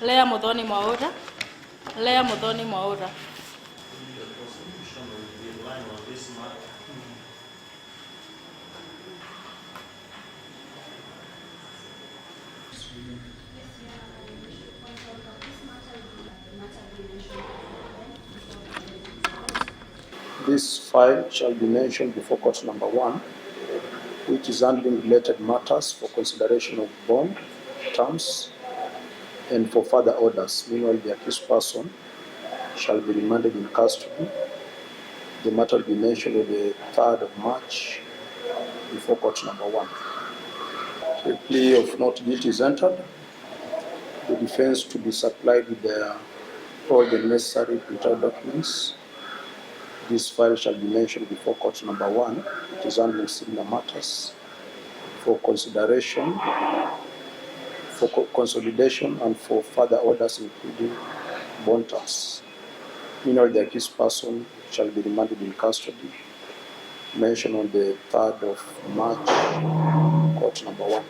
Lea Muthoni Mwaura. Lea Muthoni Mwaura. The prosecution will be relying on this matter. This file shall be mentioned before court number 1, which is handling related matters for consideration of bond terms and for further orders. Meanwhile, the accused person shall be remanded in custody. The matter will be mentioned on the 3rd of March before court number 1. The plea of not guilty is entered. The defense to be supplied with all the necessary pretrial documents. This file shall be mentioned before court number 1, which is handling similar matters, for consideration, for consolidation, and for further orders, including bond terms. Meanwhile, the accused person shall be remanded in custody, mentioned on the 3rd of March, court number 1.